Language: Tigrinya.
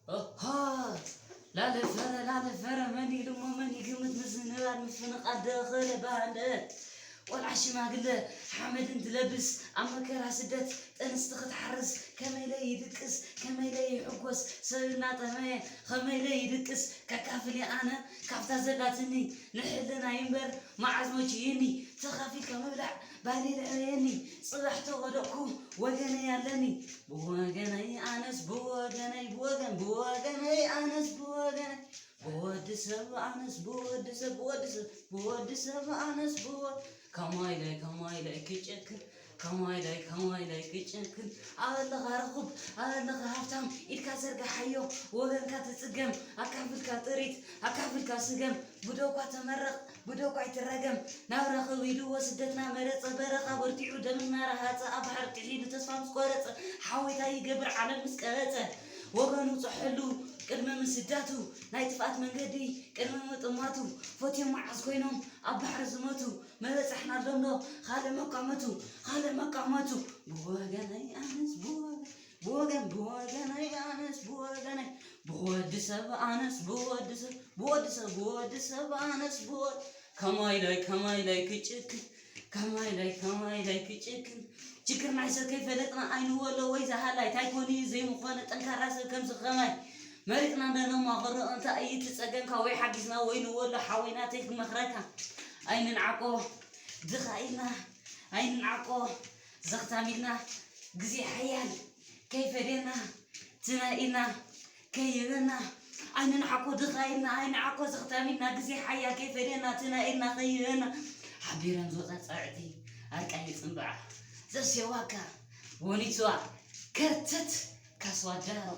ኦሆ! ላለፈረ ላለፈረ መን ኢሉሞ መን ይግምት? ምዝንባል ምፍንቓል ደኸለ ባህንደት። ቆልዓ ሽማግለ ሓመድን ትለብስ፣ ኣብ መከራ ስደት ጥንስቲ ክትሓርስ፣ ከመይለ ይድቅስ ከመይለ ይሕጎስ፣ ሰብ እናጠመየ ከመይለ ይድቅስ። ከካፍል እየ ኣነ ካብታ ዘላትኒ፣ ንሕልናይ እምበር መዓዝ መችዩኒ። ተኻፊልካ ምብላዕ ባህሊ ልዕበየኒ፣ ጽባሕ ተወደቕኩ ወገነይ ኣለኒ። ብወገነይ ኣነስ ብወገነይ ብወገን ብወገነይ ኣነስ ብወገነይ ብወዲ ሰብ ኣነስ ብወዲ ሰብ ብወዲ ሰብ ብወዲ ሰብ ኣነስ ብወ ከማይ ላይ ከማይ ላይ ክጨክን ከማይ ላይ ከማይ ላይ ክጨክን። ኣበለኻ ርኹብ ኣበለኻ ሃብታም፣ ኢድካ ዘርጋሓዮ ወገንካ ትጽገም። ኣካፍልካ ጥሪት ኣካፍልካ ስገም። ብደኳ ተመረቕ ብደኳ ኣይትረገም። ናብራ ከቢድዎ ስደትና መረጸ፣ በረኻ በርቲዑ ደምና ረሃጸ፣ ኣብ ባሕሪ ጥሒሉ ተስፋ ምስ ቆረጸ፣ ሓወይታ ይገብር ዓለም ምስ ቀረጸ። ወገኑ ጸሐሉ ቅድሚ ምስዳቱ፣ ናይ ጥፍኣት መንገዲ ቅድሚ ምጥማቱ፣ ፈትዮም መዓዝ ኮይኖም ኣብ ባሕሪ ዝመቱ። መበጻሕና ኣሎምዶ ካልእ መቃመቱ ካልእ መቃመቱ። ብወገነይ ኣነስ ብወገን ብወገን ብወገነይ ኣነስ ብወገነይ ብወዲ ሰብ ኣነስ ብወዲ ሰብ ብወዲ ሰብ ብወዲ ሰብ ኣነስ ብወ ከማይ ላይ ከማይ ላይ ክጭክን ከማይ ላይ ከማይ ላይ ክጭክን። ችግር ናይ ሰብ ከይፈለጥና ኣይንወሎ ወይ ዝሃላይ ታይኮኒ ዘይምኾነ ጠንካራ ሰብ ከምዚ ከማይ መሪጥና እንደነማኸሮ። እንታይ እዩ እቲ ጸገምካ ወይ ሓጊዝና ወይ ንወሎ ሓወይ ናተይ ክመኽረካ ኣይንንዓቆ ድኻ ኢልና ኣይንንዓቆ ዘኽታም ኢልና ግዜ ሓያል ከይፈደና ትናይ ኢልና ከይበና ኣይንንዓቆ ድኻ ኢልና ኣይንዓቆ ዘኽታም ኢልና ግዜ ሓያል ከይፈደና ትናይ ኢልና ከይበና ሓቢረን ዝወፃ ፀዕቲ ኣርቃይ ፅምብዓ ዘሴዋካ ወኒትዋ ከርተት ካስዋ ዳሮ